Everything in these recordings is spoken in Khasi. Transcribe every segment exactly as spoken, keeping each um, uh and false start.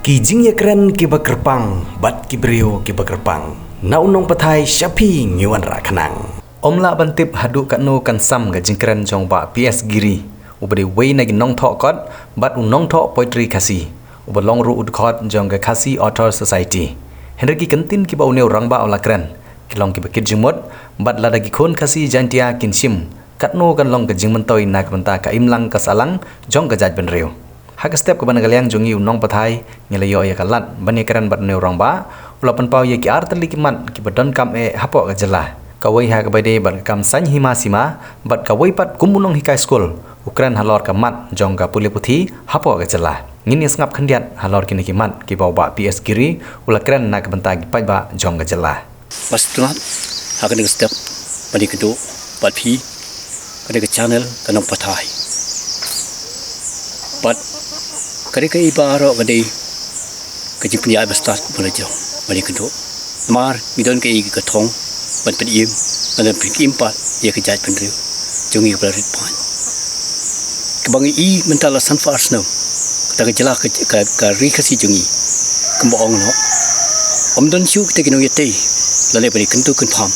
Ki jingïakren kiba kyrpang bad ki briew kiba kyrpang. Na u nongpathai sha phi ngi wanrah khnang. Ym lah ban tip haduh katno kan sam ka jingkren jong Bah P S Giri, uba dei uwei na ki nongthoh kot bad u nongthoh poetry Khasi, uba long ruh u dkhot jong ka Khasi Author Society. Hynrei ki kyntien kiba une u rangbah u la kren ki long kiba kit jingmut, bad lada ki khun Khasi Jaintia kin shim, katno kan long ka jingmyntoi na ka bynta ka imlang ka sahlang jong ka jaitbynriew. Ha ka step kaba na ka liang jong ngi u nongpathai, ngi la ïoh ïa ka lad ban ïakren bad une u rangbah, u la pynpaw ïa ki ar tylli ki mat kiba donkam eh hapoh ka jylla. Kawei ha kaba ïadei bad ka kam saiñ hima sima, bad kawei pat kum u nonghikai skul, u kren halor ka mat jong ka pule puthi hapoh ka jylla. Ngin ïa sngap khyndiat halor kine ki mat kiba u Bah P S Giri u la kren na ka bynta ki paidbah jong ka jylla. Ba sngewtynnat ha kane ka step ban ïakynduh bad phi, kane ka channel Ka Nongpathai. Bad kane ka i baroh ka dei ka jingpynïaid ba stad ba la jong ban ïakynduh. Namar ngi don ka i ka thong ban pynim, ban pynim pat ïa ka jaitbynriew jong ngi ba la rit paid. Kaba ngi i mynta la san phra snem, kata ka jylla ka, ka, ka ri Khasi jong ngi, kumba ong noh, ym don shuh kita ki nongïatei lane ban ïakynduh kynpham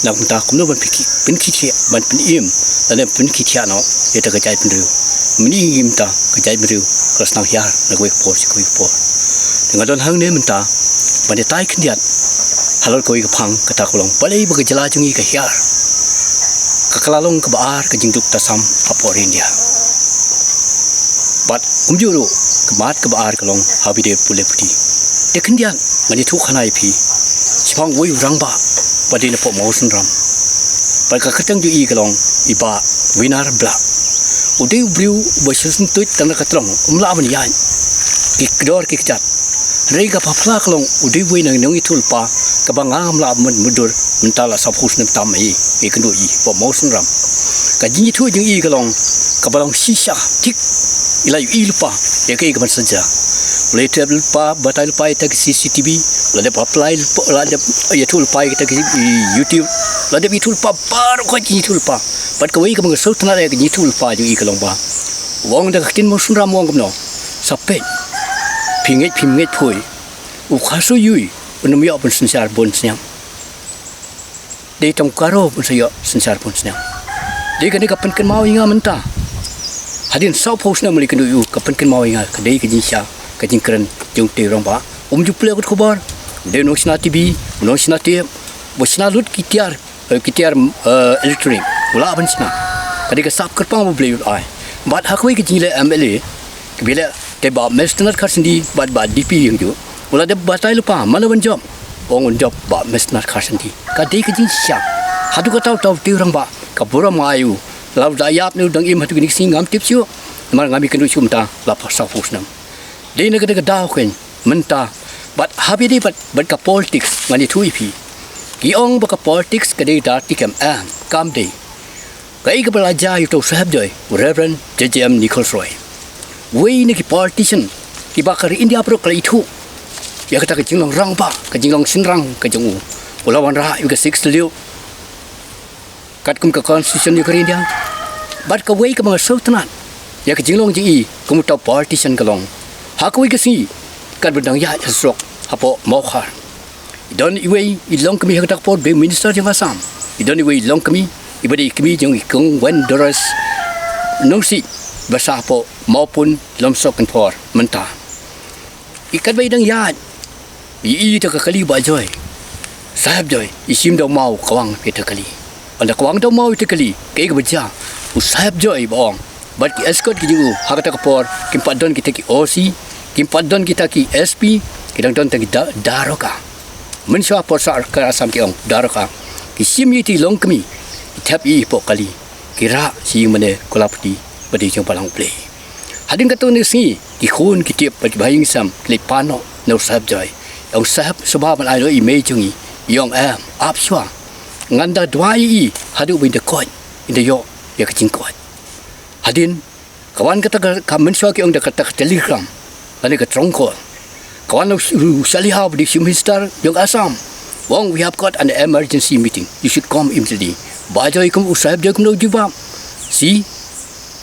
na ka bynta kumno ban pynkhih, pynkhih thiah, ban pynim lane ban pynkhih thiah noh ïa kata ka jaitbynriew. Mynta ka jaitbynriew ka la sdang hiar na kawei ka por sha kawei ka por. Te nga don hangne mynta ban ïatai khyndiat halor kawei ka phang, kata ka long balei ba ka jylla jong ngi ka hiar, ka, ka la long kaba ar ka jingduk tasam hapoh ri India. Bad kumjuh ruh ka mat kaba ar ka long ha ba ïadei pule puthi. Te khyndiat ngan ïathuh khana ïa phi shaphang uwei u rangbah ba dei na poh Mawsynram. Bad ka kyrteng jong i ka long i Bah Winar Blah. U dei u briew uba sngewsyntuid tang na ka trong, um lah ban ïaid ki kdor ki kjat. Hynrei kaba phylla ka long u dei uwei na ki nongïathuhlypa kaba nga ngam lah ban mutdur mynta la sawphew snem tam hi, ïakynduh ïa i poh Mawsynram. Ka jingïathuh jong i ka long kaba long shisha thik. I la ïohi lypa ïa kaei kaban sa jia. U la ïathuh lypa, batai lypa ïa kita ki C C T V, u la dep apply lypa, u la dep ïathuh lypa ïa kita ki, i, YouTube, u la dep ïathuh lypa baroh ka jingïathuh lypa. Bad kawei kaba nga sngewtynnat ïa ka jingïathuh lypa jong i ka long ba u ong da ka ktien Mawsynram u ong kumno: Sa peit, phi ngeit phim ngeit phi, u kharsui ïa u un ym ïoh ban synshar bun sniang. Dei tang u Garo ban sa ïoh synshar bun sniang. Dei kane ka pynkynmaw ïa nga mynta. Hadien sawphew snem u la ïakynduh ïa u, ka pynkynmaw ïa nga ka dei ka jingshisha ka jingkren jong utei u rangbah. Um ju plie ka khubor, u dei u nongshna T V, u nongshna tape, uba shna lut ki tiar, eh, ki tiar, eh, electronic, u lah ban shna. Ka dei ka sap kyrpang ba U Blei u la ai. Bad ha kawei ka jingleh M L A kaba ïaleh te Bah Mesnup Kharsyndi bad Bah D P Riangjur, u la dep batai lypa mano ban jop. U ong un jop Bah Mesnup Kharsyndi. Ka dei ka jingshisha. Haduh katta katta utei u rangbah ka burom nga ïa u. La u da ïap ne u dang im haduh kine ki sngi ngam tip shuh, namar ngam ïakynduh shuh mynta la sawphew snem. Dei na kata ka daw keiñ mynta, bad ha ba ïadei bad, bad ka politics, ngan ïathuh ïa phi. Ki ong ba ka politics ka dei da lade kem, em, kam dei. Kaei kaba la jia ïa uta u sahep joi, u Reverend J J M Nichols Roy, uwei na ki politician kiba ka ri India baroh ka la ithuh ïa kata ka jinglong rangbah, ka jinglong shynrang ka jong u. U la wanrah ïa ka Sixth Schedule katkum ka Constitution jong ka ri India. Bad kawei kaba nga sngewtynnat ïa ka jinglong jong i kum uta u politician ka long, ha kawei ka sngi katba dang ïaid ha surok hapoh Mawkhar, i don iwei i longkmie ha kata ka por, dei minister jong Assam. I don iwei i longkmie iba dei i kmie jong i Kong Wendorous Nongsiej, ba sah hapoh Mawpun, Lomsok Kynphor mynta. I katba i dang ïaid, i ïohi ïa ka kali ba joi. Sahep joi, i shim da u maw kwang ïa ka kali. Ynda kwang da u maw ïa ka kali, kaei kaba jia? U sahep joi ba ong, bad ki escort ki jong u ha kata ka por, kim pat don kita ki O C, kim pat don kita ki S P, ki dang don tang ki da-, daroga. Mynshuwa por sorkar Assam ki ong daroga. Ki shim ïa i longkmie, ki thep ïa i hapoh kali, ki rah sha ïing mane Kolapati ba dei jong Balang U Blei. Hadien katto katne sngi ki khun ki tip bad ki bahaïing sem ki leit pan noh na u sahep joi. Ong, sahep, sngewbha ban ai noh ïa i mei jong ngi. I ong, em, ap shuwa. Ngan da duwai ïa i haduh ba in da koit, in da ïoh ïa ka jingkoit. Hadien ka wan kata ka, ka mynshuwa ki ong da kata ka telegram lane ka phone call. Ka wan u, u Saliha, u dei u Chief Minister jong Assam. U ong, we have got an emergency meeting. You should come immediately. Ba joi kum u sahep joi kumno u jubab? See,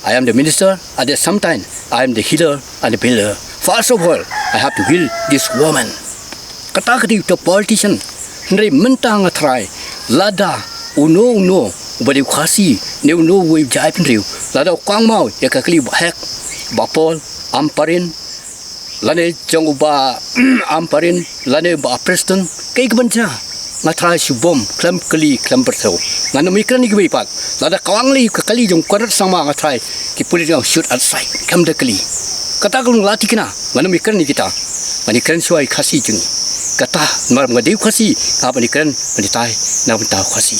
I am the minister, at the same time, I am the healer and the builder First of all, I have to kill this woman. Kata ka dei uta u politician. Hynrei mynta nga tharai, lada uno uno uba dei u Khasi, ne uno uwei u jaitbynriew, lada u kwah maw ïa ka kali u Bah Hek, Bah Paul, Ampareen, lane jong u Bah Ampareen, lane u Bah Prestone, kaei kaban jia? Nga tharai shu bom, khlem kali, khlem pyrthew. Ngan ym ïakren ïa kiwei pat. Lada kwah lei ka kali jong u Conrad Sangma, nga tharai ki pulit ngan shoot at sight, khlem da kali. Kata ka long la thikna, ngan ym ïakren ïa kita. Ngan ïakren shuwa ïa u Khasi jong ngi. Kata, namar nga dei u Khasi, nga hap ban ïakren, ban ïatai na ka bynta u Khasi.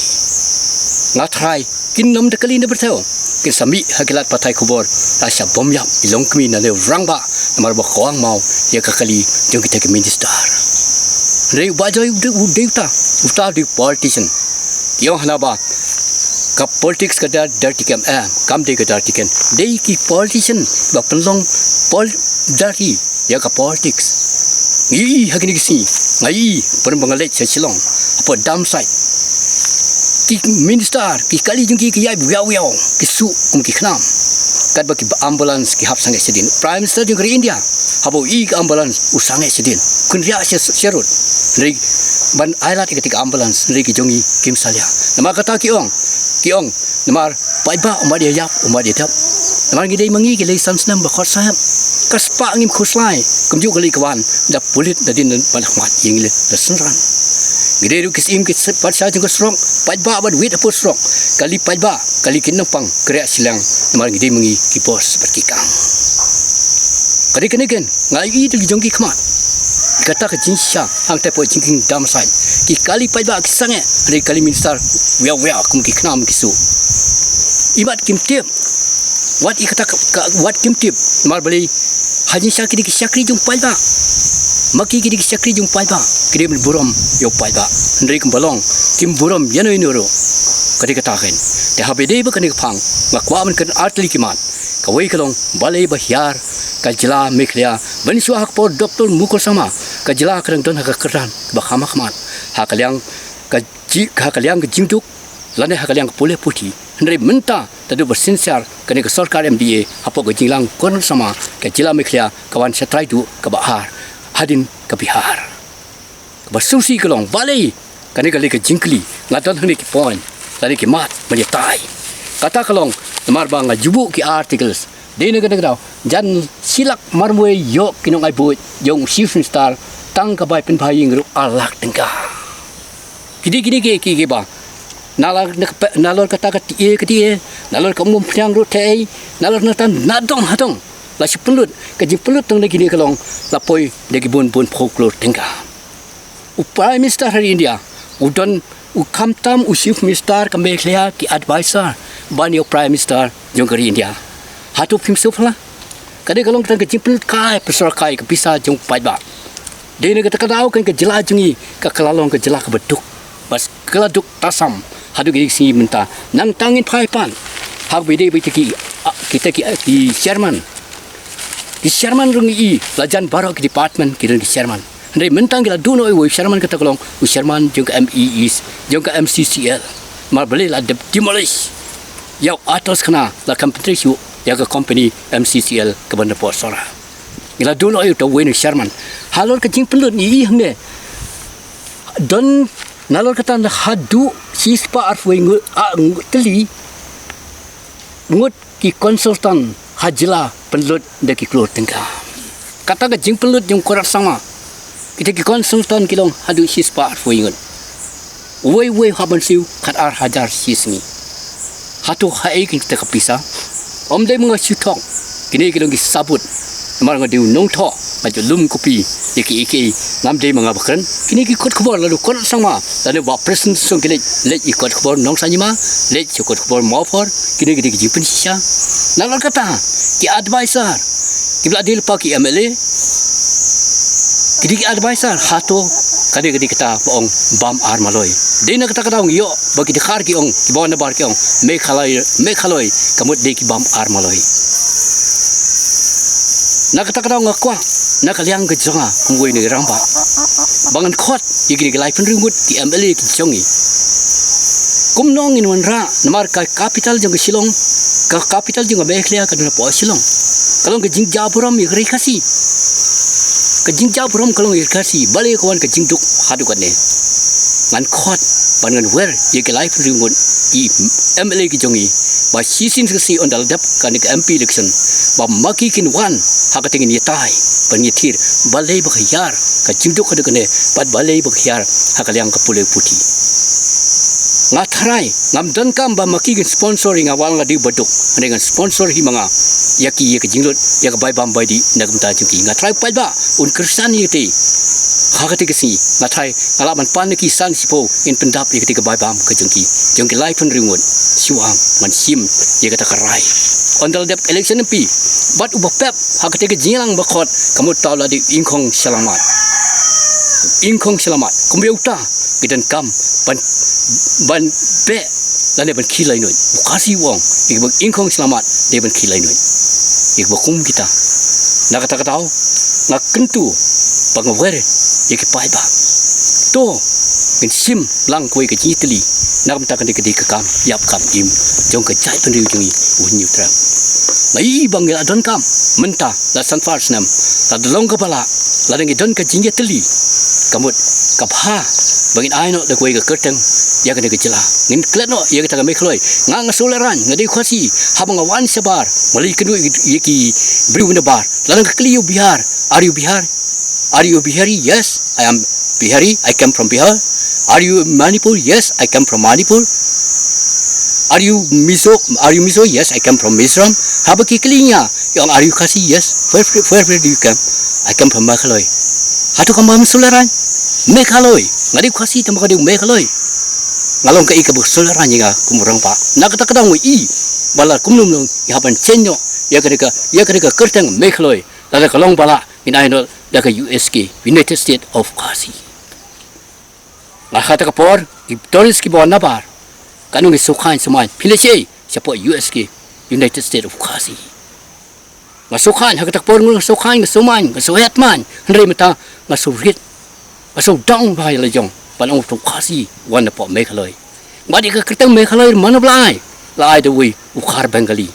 Nga tharai, kin ym da kali ne pyrthew, kin sa mih ha ki lad pathai khubor, la shah bom ïap i longkmie ne u rangbah, namar ba kwah maw ïa ka kali jong kita ki minister. Hynrei u Bah Joy u dei, u dei uta, uta u dei u politician. Ki ong hana ba ka politics ka dirty game, eh, kam dei ka dirty game. Dei ki politician ba pynlong pol dirty ïa ka politics. Ngi ïohi ha kine ki sngi, nga ïohi, pynban ba nga leit sha Shillong, hapoh Dam Site, ki minister, ki kali jong ki ki ïaid wiaw wiaw, ki suh kum ki khnam. Katba ki ambulance ki hap sangeh shadien. Prime Minister jong ka ri India, haba u ïohi ka ambulance u sangeh shadien. Kynriah sha, sha rud. Hynrei ban ailad ïa kata ka ambulance, hynrei ki jong ngi kim salia. Namar kata ki ong, ki ong, namar paidbah um pat ïa ïap, um pat ïa dep. Namar ngi dei ma ngi ki lai san snem ba khot sahep. Ka spah ngim khuslai kumjuh ka leit ka wan da pulit nadien ban khmat ïa ngi la synran. Ngi dei ruh ki syiem ki badshah jong ka surok, paidbah bad wit hapoh surok. Kali paidbah, kali ki nongpang, kynriah shiliang, namar ngi dei ma ngi ki boss bad ki kam. Ka dei kane kein, nga ïohi da ki jong ki khmat. Kata ka jingshisha, hangta hapoh jingkieng Dam Site, ki kali paidbah ki sangeh, hynrei kali minister wiaw wiaw kum ki khnam ki suh. Imat kim tip. Wat ïa kata ka, ka, wat kim tip. Namar balei, ha jingshisha ki dei ki shakri jong u paidbah. Ma ki, ki dei ki shakri jong u paidbah, ki dei ban burom ïa u paidbah. Hynrei kumba long, kim burom ïano ïano ruh. Ka dei kata kein. Te haba ïadei bad kane ka phang, nga kwah ban kren ar tylli ki mat. Kawei ka long, balei ba hiar ka jylla Meghalaya, mynshuwa ha ka por Doctor Mukul Sangma, ka jylla ka dang don ha ka kyrdan ba kham hakhmat ha ka liang ka ji-, ha ka liang ka jingduk, lane ha ka liang ka pule puthi. Hynrei mynta, naduh ba synshar kane ka sorkar M D A, hapoh ka jingïalang u Conrad Sangma, ka jylla Meghalaya ka wan sha trai duh kaba ar hadien ka Bihar. Kaba sngewsih ka long, balei? Kane ka long ka jingkylli, nga don hangne ki point, lane ki mat ban ïatai. Kata ka long, namar ba nga ju buh ki articles. Dei na kata ka daw, jan shi lak marwei ïoh ki nongai buit jong u Chief Minister, tang ka bai pynbha ïing ruh ar lak tyngka. Ki dei kine ki, ki, kiba nalor na ka pe-, nalor kata ka T A ka T A, nalor ka Umphniang ruh T A, nalor nangta nadong hadong la shu pynlut, ka jingpynlut tang na kine ka long la poi da ki bun bun phew klur tyngka. U Prime Minister ha ri India u don, u khamtam u Chief Minister ka Meghalaya ki advisor ban ïa u Prime Minister jong ka ri India. Hato phim sngewphylla? Ka dei ka long tang ka jingpynlut kai, pynshoi kai ka pisa jong u paidbah. Dei na kata ka daw kein ka jylla jong ngi ka, ka la long ka jylla kaba duk. Bas ka la duk tasam haduh kine ki sngi mynta. Nangta ngin phai pat ha kaba ïadei bad kita ki, ah, kita ki, ah, ki chairman. Ki chairman ruh ngi ïohi, la jan baroh ki department ki don ki chairman. Hynrei mynta ngi la duh noh ïa uwei u chairman, kata ka long u chairman jong ka M E East, jong ka M C C L. Namar balei, la dep demolish ïa u Atos Khanna, la kham pyntrei shuh ïa ka company M C C L kaban da poi Sohra. Ngi la duh noh ïa uta uwei u chairman. Halor ka jingpynlut ngi ïohi hangne, don nalor kata na haduh shispah arphew wei ngut, ah, ngut tylli ngut ki consultant ha jylla pynlut da ki klur tyngka. Kata ka jingpynlut jong u Conrad Sangma, kita ki consultant ki long haduh shispah arphew wei ngut. Uwei uwei u hap ban siew khatar hajar shi sngi. Hato haei kein kita ka pisa? Ym dei ma nga shu thok. Kine ki long ki sabut. Namar nga dei u nongthoh, nga ju lum copy ïa kiei kiei. Ngam dei ma nga ba kren. Kine ki kot khubor, lada u Conrad Sangma, lada u Bah Prestone Tynsong ki leit, leit ïa ki kot khubor Nongshanyima, leit ïa ki kot khubor Mawphor, kine ki dei ki jingpynshisha. Nalor kata ki advisor kiba la dei lypa ki M L A, ki dei ki advisor. Hato ka dei, ka dei kata ba ong bam ar maloi? Dei na kata ka daw ngi ïoh ba ki Dkhar ki ong, kiba wan nabar ki ong Meghalaya, Meghalaya ka mut dei ki bam ar maloi. Na kata ka daw nga kwah na ka liang ka jong nga kum uwei na ki rangbah ba ngan khot ïa kine ki laiphew hynriew ngut ki M L A ki jong ngi. Kumno ngin wanrah, namar ka capital jong ka Shillong, ka capital jong ka Meghalaya ka don hapoh Shillong. Ka long ka jingjaburom ïa ka ri Khasi. Ka jingjia burom ka long ïa ka Khasi, balei ka wan ka jingduk haduh katne. Ngan khot, ban ngan wer, ïa ki laiphew ngut, ki M L A ki jong ngi. Ba shisien shisien ynda la dep kane ka M P election. Ba ma ki kin wan, ha kata ngin ïatai, ban ïathir, balei ba ka hiar, ka jingduk haduh katne, bad balei ba ka hiar, ha ka liang ka pule puthi. Nga tharai, ngam donkam ba ma ki kin sponsor ïa nga wat la nga dei baduk. Hynrei ngan sponsor hi ma nga. Ïa ki ïa ka jinglut, ïa ka bai bam bai dih, na ka bynta jong ki. Nga tharai u paidbah, un kyrshan ïa kata. Ha kata ka sngi, nga tharai, nga lah ban pan ïa ki san shiphew, ngin pyndap ïa kata ka bai bam ka jong ki. Jong ki laiphew hynriew ngut, shuwa, ngan shim, ïa kata ka rai. Ynda la dep election M P, bad uba pep, ha kata ka jingïalang ba khot, ka mut uta u la dei u Ingkhong Shylla Mat. Ingkhong Shylla Mat, kumba ïa uta, ki donkam, ban, ban beh, lane ban khie laiñnuid. U Khasi u ong, ïa kiba Ingkhong Shylla Mat, dei ban khie laiñnuid. Ïa kiba kum kita. Na kata ka daw, nga kyntu, ba nga wer, ïa ki paidbah. To, ngin shim lang kawei ka jingïatylli, na ka bynta kane ka dei ka kam, ïap kam im, jong ka jaitbynriew jong ngi, u Hynñiewtrep. Nga ïohi ba ngi la donkam, mynta, la san phra snem, la da long kaba lah, lada ngi don ka jingïatylli, ka mut, ka bha, ba ngin ai noh da kawei ka kyrteng, ïa kane ka jylla. Ngin klet noh, ïa kata ka Meghalaya. Nga nga shu lehrain, nga dei u Khasi, haba nga wan shabar, nga la ïakynduh ïa ki briew nabar. Lada nga kylli ïa u Bihar, are you Bihar? Are you Bihari? Yes, I am Bihari. I came from Bihar. Are you Manipur? Yes, I came from Manipur. Are you Mizo? Are you Mizo? Yes, I came from Mizoram. Haba ki kylli ïa nga, ïa nga, are you Khasi? Yes. Where, where, where do you come? I come from Meghalaya. Hato kam bam shu lehrain? Meghalaya. Nga dei u Khasi tangba nga dei u Meghalaya. Nga long kaei kaba shu lehrain ïa nga kum u rangbah. Na kata ka daw nga ïohi ba la kumno kumno ngi hap ban change noh ïa kane ka, ïa kane ka kyrteng Meghalaya. Lada ka long ba lah ngin ai noh da ka U S K, United States of Khasi. Nga ha kata ka por, ki tourist kiba wan nabar. Katno ngi shu khain shu main. Phi leh shaei, shapoh U S K, United States of Khasi. Nga shu khain, ha kata ka por nga shu khain, nga shu main, nga shu het main. Hynrei mynta, nga shu rit. Nga shu dang bha ïa la jong. Ban ong uto u Khasi, wan napoh Meghalaya. Bad ïa ka kyrteng Meghalaya, mano ba la ai? La ai da uwei, u khar Bengali.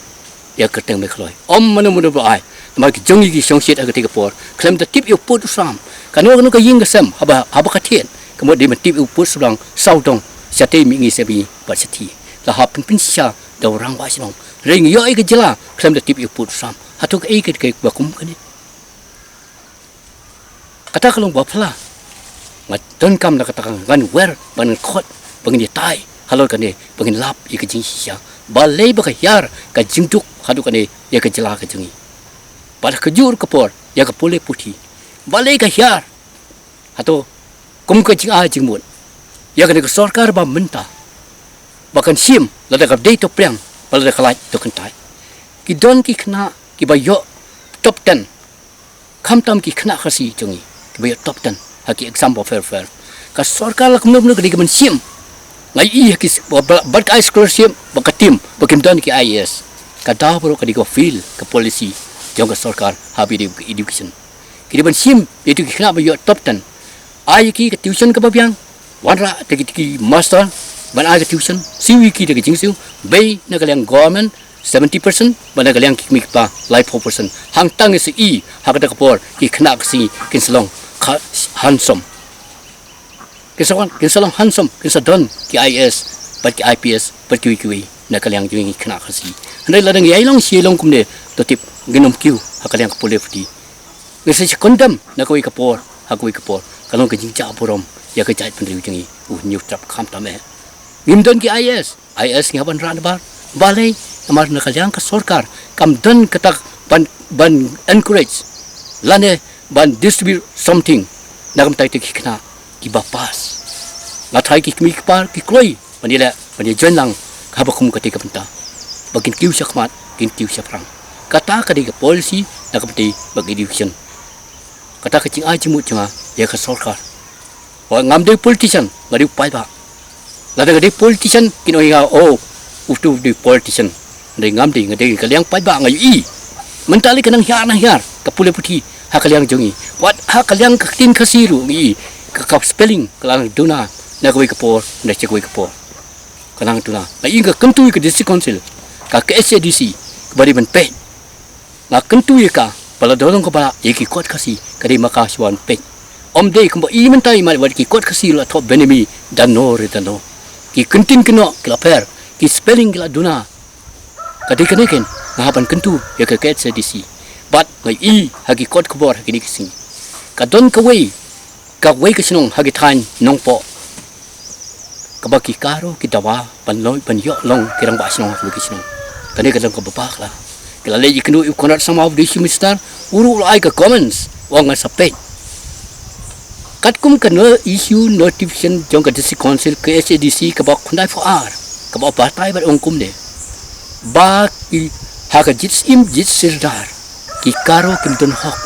Ïa ka kyrteng Meghalaya. Ym mano mano ba la ai. Namar ki jong ngi ki shongshit ha kata ka por. Khlem da tip ïa u pud u sam. Kano kano ka ïing ka sem. Haba, haba ka thied. Ka mut dei ban tip ïa u pud u sam sawdong. Shatei mihngi sha mihngi bad shathie. La hap pynpynshisha da u rangbah shnong. Hynrei ngi ïoh ïa ka jylla. Khlem da tip ïa u pud u sam. Hato kaei ka dei kaba kum kane. Kata ka long ba phylla. Nga donkam na kata ka ngan wer, ba ngan khot, ba ngin ïatai, halor kane, ba ngin lap, ïa ka jingshisha. Balei ba ka hiar, ka jingduk, haduh kane, ïa ka jylla ka jong ngi. Bad ha kajuh ka por, ïa ka pule puthi. Balei ka hiar. Hato, kum ka jingai jingmut. Ïa kane ka sorkar ba mynta. Ba kan shim, lada ka dei to pyrshang, ba lada ka lait to kyntait. Ki don ki khynnah, kiba ïoh top ten. Khamtam ki khynnah Khasi jong ngi, kiba ïoh top ten, ha ki exam ba pher pher. Ka sorkar la kumno kumno ka dei ka ban shim. Nga ïohi ha ki s-, ba, ba, bad ka ai scholarship, ba ka tim, ba kim don ki I A S. Ka daw baroh ka dei ka fail, ka policy, jong ka sorkar, ha ba ïadei bad ka education. Ki dei ban shim, ïa kito ki khynnah ba ïoh top ten. Ai ki ka tuition kaba biang, wanrah, da ki, ki master, ban ai ka tuition, siew ïa ki da ka jingsiew, bei na ka liang government, seventy percent, bad na ka liang ki kmie ki kpa, laiphew percent. Hangta ngi sa ïohi, ha kata ka por, ki khynnah Khasi, kin sa long, kha, handsome. Kin sa wan, kin sa long handsome, kin sa don, ki I A S, bad ki I P S, bad kiwei kiwei, na ka liang jong ngi ki khynnah Khasi. Hynrei lada ngi ïai long shi ïai long kumne, to tip, ngin ym kiew, ha ka liang ka pule puthi. Ngin sa shu condemn, na kawei ka por, ha kawei ka por, ka long ka jingjah burom, ïa ka jaitbynriew jong ngi, u Hynñiewtrep khamtam eh. Ngim don ki I A S, I A S ngi hap ban rah nabar. Balei, namar na ka liang ka sorkar, kam don kata ban, ban encourage, lane ban distribute something, na ka bynta kita ki khynnah, kiba pass. Nga tharai ki kmie ki kpa, ki kloi, ban ïaleh, ban ïa join lang, haba kum kata ka bynta. Ba kin kiew shakhmat, kin kiew shaphrang. Kata ka dei ka policy, na ka bynta, ba ka education. Kata ka jingai jingmut jong nga, ïa ka sorkar. Wa ngam dei politician, nga dei u paidbah. Lada nga dei politician, kin ong ïa nga, oh, uto u dei politician. Nga dei ngam dei, nga dei ka liang paidbah nga ïohi. Mynta lei ka nang hiar, nang hiar, ka pule puthi, ha ka liang jong ngi. Wat ha ka liang ka ktien Khasi ruh ngi ïohi, ka, ka spelling, ka la nang duna, na kawei ka por, na sha kawei ka por. Ka nang duna. Nga ïohi ka kyntu ïa ka District Council, ka K H A D C, kaba dei ban peit. Nga kyntu ïa ka, Ba la don long kaba ïa ki kot Khasi ka dei ma ka shuwa ban peit. Ym dei kumba i mynta i mat wat ki kot Khasi la thoh benami da no re da no. Ki ktien kynnoh ki la pher, ki spelling ki la duna. Ka dei kane ken nga hap ban kyntu ïa ka K H A D C. Bad nga i ha ki kot khubor ha kine ki sngi. Ka don kawei, kawei ka shnong ha ki thaiñ Nongpoh kaba ki Garo ki dawa ban long, ban ïoh long ki rangbah shnong ha kawei ka shnong. Kane ka don kaba bakla. Ki la leit ïakynduh ïa u Conrad Sangma, u D C Minister, u ruh u la ai ka comments, u ong ngan sa peit. Katkum ka no issue notification jong ka District Council K H A D C kaba khyndai phew ar, kaba batai bad ong kumne. Ba ki ha ka jied syiem jied sirdar, ki Garo kim don hok.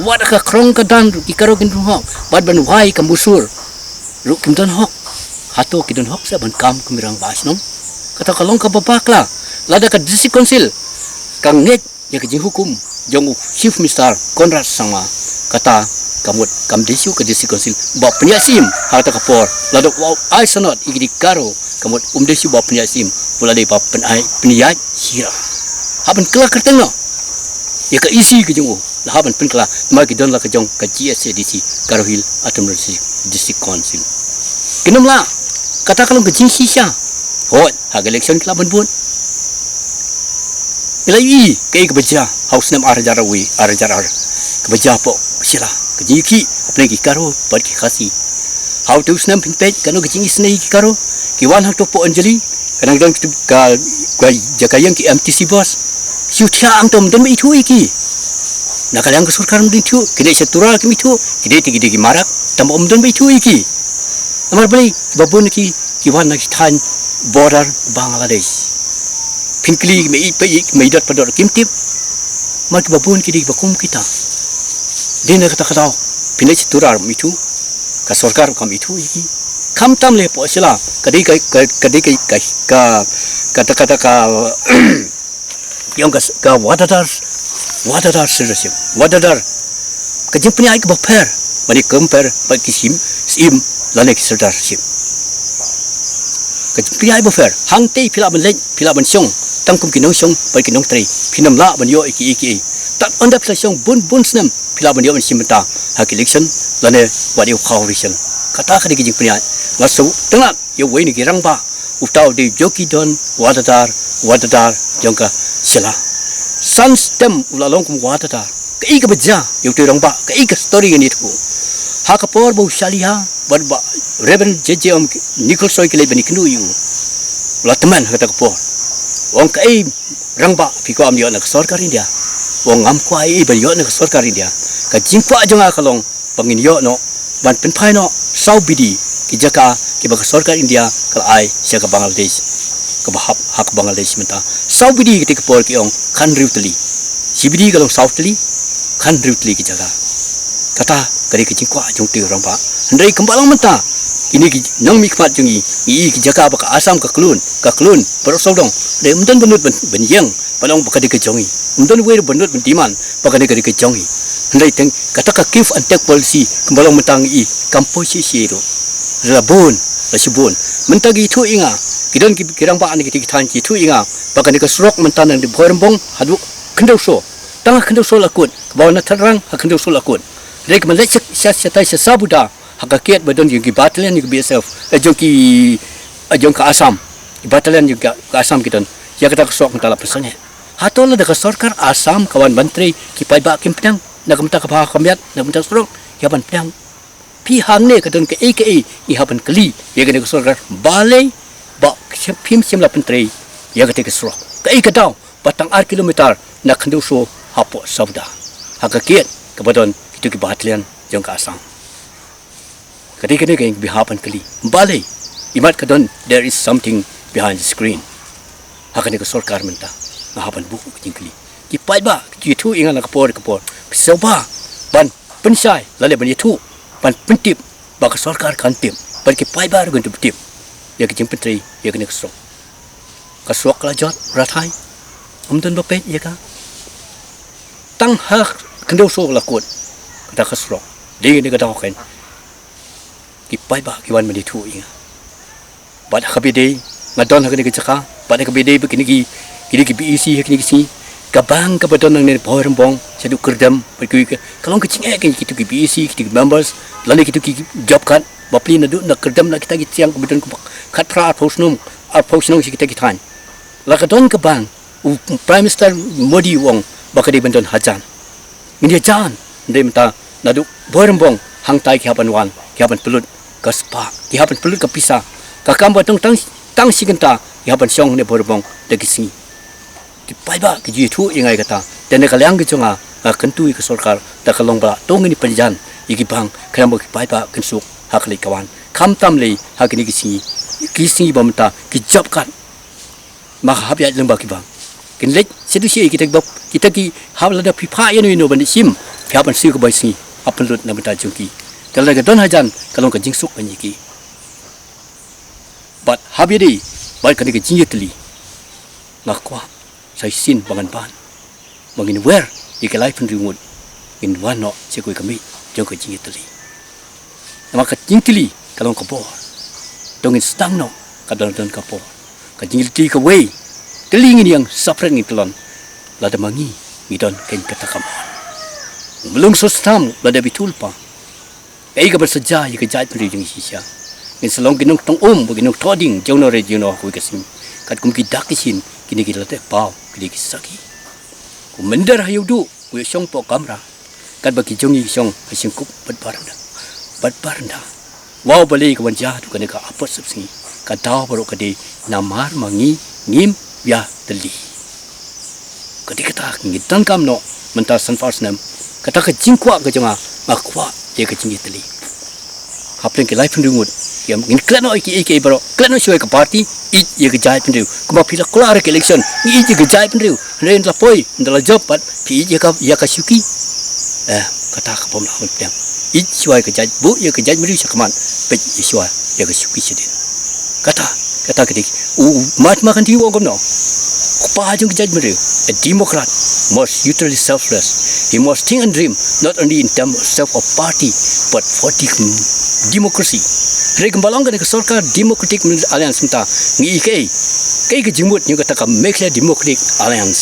Wat ha ka khrong ka dan ruh ki Garo kim don hok. Bad ban wai ka musur ruh kim don hok. Hato ki don hok sa ban kam kum ki rangbah shnong? Kata ka long kaba bakla. Lada ka District Council ka ngeit ïa ka jinghukum jong u Chief Minister Conrad Sangma, kata ka mut kam dei shuh ka District Council ba pynïaid syiem ha kata ka por. Lada u ai sanad ïa ki Garo, ka mut um dei shuh ba pynïaid syiem, u la dei ba pynïaid, pynïaid shira. Hap ban kylla kyrteng noh ïa ka E C ka jong u, la hap ban pynkylla, namar ki don la ka jong ka G S A D C, Garo Hill Autonomous District Council. Kin ym lah, kata ka long ka jingshisha. Hooid, ha ka election ki lah ban vote. Ngi la ïohi kaei kaba jia ha u snem ar hajar arwei, ar hajar ar, kaba jia hapoh Shella, ka jingïakhih hapdeng ki Garo bad ki Khasi. Ha uto u snem phin peit kano ka jingisynei ki Garo, ki wan hangto hapoh Anjali, ka dang don ka, ka jaka ïeng ki M T C bus. Shu thiah hangto, ym don ba ithuh ïa ki. Na ka liang ka sorkar ym don ithuh, ki leit sha Tura kim ithuh, ki dei te ki dei ki marak, tangba ym don ba ithuh ïa ki. Namar balei? Kiba bun ki, ki wan na ki thaiñ border Bangladesh. Phin kylli ki mei, peit ki mei dot pa dot kim tip. Namar kiba bun ki dei kiba kum kita. Dei na kata ka daw phin leit sha Tura ym ithuh, ka sorkar kam ithuh ïa ki. Khamtam lei hapoh Shella, ka dei ka, ka, ka dei ka, ka, ka, kata, kata ka, ïa ong ka, ka Wadadar, Wadadar Sirdarship, Wadadar. Ka jingpynïaid kaba pher ban ïa compare bad ki syiem, syiem lane ki Sirdarship. Ka jingpynïaid ba pher, hangtei phi lah ban leit, phi lah ban shong tang kum ki nongshong bad ki nongtrei, phin ym lah ban ïoh ïa kiei kiei. Tad ynda phi la shong bun bun snem, phi lah ban ïoh ban shim bynta ha ki election lane wat ïa u khaw election. Kata ka dei ka jingpynïaid. Nga sngewtynnat ïa uwei na ki rangbah, uta u dei u Joki Don Wadadar, Wadadar jong ka Shella. San snem u la long kum Wadadar. Kaei kaba jia ïa uto u rangbah, kaei ka story ngan ïathuh. Ha ka por ba u Shaliha bad u Bah Reverend J J M Nichols Roy ki leit ban ïakynduh ïa u, u la tymmen ha kata ka por. U ong, kaei rangbah phi kwah ban ïoh na ka sorkar India? U ong, ngam kwah ei ei ban ïoh na ka sorkar India. Ka jingkwah jong nga ka long ba ngin ïoh noh, ban pynphai noh saw bidi ki jaka kiba ka sorkar India ka la ai sha ka Bangladesh, kaba hap ha ka Bangladesh mynta. Saw bidi, katei ka por ki ong khathynriew tylli. Shi bidi ka long saw tylli, khathynriew tylli ki jaka. Kata ka dei ka jingkwah jong uto u rangbah. Hynrei kumba long mynta, kine ki nongmihkhmat jong ngi, ngi i ki jaka ba ka Assam ka klun, ka klun baroh sawdong. Hynrei ym don ba nud ban, ban ïeng, ba long ba ka dei ka jong ngi. Ym don uwei ruh ba nud ban demand ba kane ka dei ka jong ngi. Hynrei teng kata ka give and take policy kumba long mynta ngi i, kam poi shisha ruh. La bun, la shibun. Mynta ki ïathuh ïa nga, ki don ki, ki rangbah na kitei ki thaiñ ki ïathuh ïa nga ba kane ka surok mynta na Bhoirymbong haduh Khyndaoso, tang ha Khyndaoso la kut, kaba wan na Thadrang ha Khyndaoso la kut. Hynrei ka man leit sha, sha, shatai sha Sabuda, ha ka gate ba don jong ki battalion jong ki B S F, eh, jong ki, eh, jong ka Assam. Ki battalion jong ka, ka Assam ki don. Ïa kata ka surok mynta la pynsangeh. Hato lada ka sorkar Assam ka wan ban trei, ki paidbah kim pdiang na ka bynta ka bha ka miat, na ka bynta ka surok, ïa ban pdiang? Phi, hangne ka don kaei kaei ngi hap ban kylli ïa kane ka sorkar, balei ba phim shym la pyntrei ïa katei ka surok? Kaei ka daw ba tang ar kilometer na Khyndaoso hapoh Sabuda, ha ka gate kaba don kito ki battalion jong ka Assam? Ka dei kane ka ngi hap ban kylli. Balei? Imat ka don, there is something behind the screen. Ha kane ka sorkar mynta nga hap ban buh ka jingkylli. Ki paidbah ki ïathuh ïa nga na ka por ka por. Phi sngewbha ban pynshai lane ban ïathuh, ban pyntip ba ka sorkar kan tip, bad ki paidbah ruh kin tip ïa ka jingpyntrei ïa kane ka surok. Ka surok ka la jot rathai, ym don ba peit ïa ka. Tang ha Khyndaoso la kut kata ka surok. Dei ne ka daw kein, ki paidbah ki wan ban ïathuh ïa nga. Bad ha kaba ïadei, nga don ha kane ka jaka, bad ha kaba ïadei bad kine ki, kine ki B E C ha kine ki sngi, Ka bank kaba don nangne Bhoirymbong, shaduh Kyrdem, bad kiwei ka, ka long ka jingeh ïa kito ki B E C, kito ki members, lane kito ki job card, bapli naduh na Kyrdem na kita ki thiang kaba don kaba khatphra arphew shnong, arphew shnong sha kita ki thaiñ. La ka don ka bank, u Prime Minister Modi u ong ba ka dei ban don hajan. Ngin ïajan, hynrei mynta naduh Bhoirymbong hangtai ki hap ban wan, ki hap ban pynlut ka spah, ki hap ban pynlut ka pisa. Ka kam ba tang, tang, tang shi kynta ki hap ban shong ne Bhoirymbong da ki sngi. Ki paidbah ki ju ïathuh ïa nga ïa kata. Te na ka liang ka jong nga, nga kyntu ïa ka sorkar da ka long ba la to ngin ïa pynjan ïa ki bank khnang ba ki paidbah kin suk ha ka leit ka wan. Khamtam lei ha kine ki sngi, ki sngi ba mynta ki job card. Ma hap ïaid lyngba ki bank. Kin leit shaduh shi kita ki bok, kita ki hap lada phi phah ïano ïano ban shim, phi hap ban siew ka bai sngi, hap pynlut na bynta jong ki. Te lada ka don hajan, ka long ka jingsuk ban ïa ki. Bad hap ïadei bad kane ka jingïatylli, nga kwah sa shisien ba ngan ban, ba ngin wer ïa ki laiphew hynriew ngut, ngin wan noh sha kawei ka miej jong ka jingïatylli. Namar ka jingtylli ka long ka bor. To ngin sdang noh ka don, don ka bor. Ka jingtylli kawei, tylli ngin ïeng, saphriang ngin kyllon. Lada ma ngi ngi don keiñ kata ka mon. Mlung sostam lada bithu lypa. Kaei kaba sa jia ïa ka jaitbynriew jong ngi shisha? Ngin sa long ki nongtong um bad ki nongthoh ding jong no re jong no ha kawei ka sngi. Katkum ki dak ki shin, kine ki la teh paw, kine ki sakhi. U mynder ha ïewduh u ïashong hapoh kamra, katba ki jong ngi ki shong ha shynkup bad baranda, bad baranda. Wow, balei ka wan jia haduh kane ka apot sepsngi? Ka daw baroh ka dei namar ma ngi ngim ïatylli. Ka dei kata ngi donkam noh mynta sanphew snem. Kata ka jingkwah ka jong nga, nga kwah ïa ka jingïatylli. Hapdeng ki laiphew hynriew ngut, ïa ngin klet noh ïa kiei kiei baroh, klet noh shuwa ïa ka party, ïeit ïa ka jaitbynriew. Kumba phi la kular ïa ka election, ngi ïeit ïa ka jaitbynriew. Hynrei ynda la poi, ynda la jop pat, phi ïeit ïa ka, ïa ka shuki. Eh, kata ka bym lah ban pdiang. Ïeit shuwa ïa ka jait, buh ïa ka jaitbynriew shakhmat, peit ïa shuwa ïa ka shuki shadien. Kata, kata ka dei. U, u Mahatma Gandhi u ong kumno? U kpa jong ka jaitbynriew, a democrat must utterly selfless. He must think and dream not only in terms of self or party, but for the democracy. Hynrei kumba long kane ka sorkar Democratic Alliance mynta, ngi ïohi kaei, kaei ka jingmut jong kata ka Meghalaya Democratic Alliance?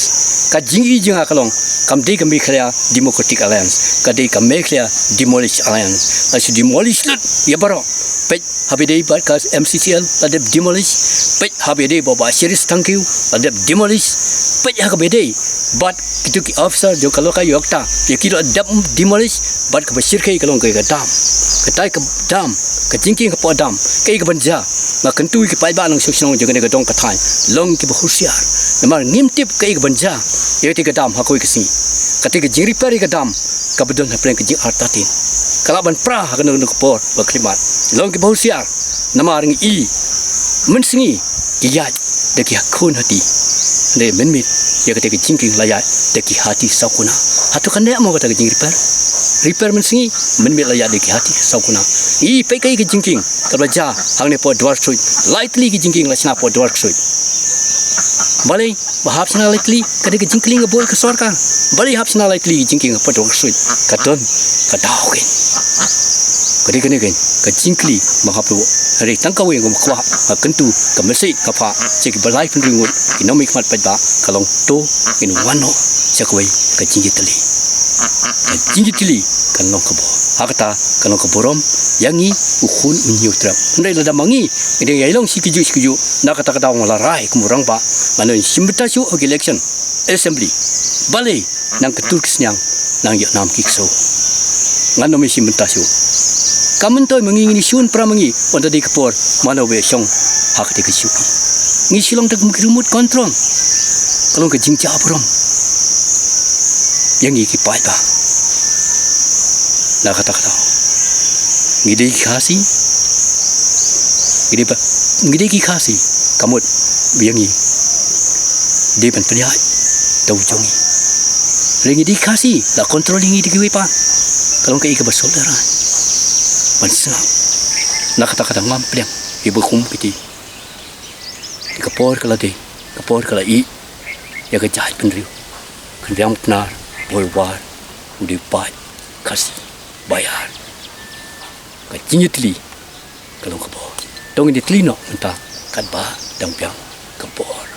Ka jingïohi jong nga ka long, kam dei ka Meghalaya Democratic Alliance, ka dei ka Meghalaya Demolish Alliance. La shu demolish lut ïa baroh. Peit haba ïadei bad ka M C C L, la dep demolish. Peit haba ïadei bad Bah Cherish Thangkhiew, la dep demolish. Peit ha kaba ïadei bad kito ki officer jong ka Lokayukta, ïa ki la dep demolish. Bad kaba shyrkhei ka long ka dam. Katai ka dam, ka jingkieng hapoh dam, kaei kaban jia? Nga kyntu ïa ki paidbah nongshong shnong jong kane ka dong ka thaiñ, long kiba husiar. Namar ngim tip kaei kaban jia ïa katei ka dam ha kawei ka sngi. Katei ka jingrepair ïa ka dam kaba don hapdeng ka jingartatien, ka lah ban pra ha kano kano ka por ba khlem mat. Long kiba husiar, namar ngi i mynsngi ki ïaid da ki khun hati. Hynrei mynmiet ïa katei ka jingkieng la ïaid da ki hati saw kuna. Hato kan neh mo kata ka jingrepair? Repair mynsngi, mynmiet la ïaid da ki hati saw kuna. Ngi i peit kaei ka jingkieng kaba la jia hangne hapoh Dwar Ksuid. Lai tylli ki jingkieng la shna hapoh Dwar Ksuid. Balei ba hap shna lai tylli? Ka dei ka jingkylli kaba buh ïa ka sorkar. Balei hap shna lai tylli ki jingkieng hapoh Dwar Ksuid? Ka don ka daw keiñ. Ka dei kane keiñ ka jingkylli ba hap buh. Hynrei tang kawei nga kwah, nga kyntu, ka message nga phah sha kiba laiphew hynriew ngut ki nongmihkhmat paidbah ka long, to ngin wan noh sha kawei ka jingïatylli. Ka jingïatylli kan long ka bor. Ha kata kan long ka burom ïa ngi, u khun u hynñiewtrep. Hynrei lada ma ngi ngi dang ïai long shi kajuh shi kajuh, na kata ka daw nga la rai kum u rangbah, ngan ym shim bynta shuh ha ki election assembly. Balei? Nang kyntur ki sniang, nang ïoh nam ki ksew. Ngan ym ïashim bynta shuh. Kam myntoi ma ngi ngin ïashun para ma ngi, ynda dei ka por mano ba ïashong ha katei ka shuki. Ngi shu long tang kum ki remote control. Ka long ka jingjia burom ïa ngi ki paidbah. Na kata ka daw ngi dei ki Khasi, ngi dei ba, ngi dei ki Khasi, ka mut ba ïa ngi dei ban pynïaid da u jong ngi. Hynrei ngi dei ki Khasi, la control ïa ngi da kiwei pat. Ka long kaei kaba sngewdara ban sngap. Na kata ka daw ngam pdiang ïa ba kum kiti. Ka por ka la dei, ka por ka la ïeh ïa ka jaitbynriew. Khynriang Pnar, Bhoi War, u dei u paid Khasi ba ïar. Ka jingïatylli ka long ka bor. To ngin ïatylli noh mynta katba dang biang ka bor.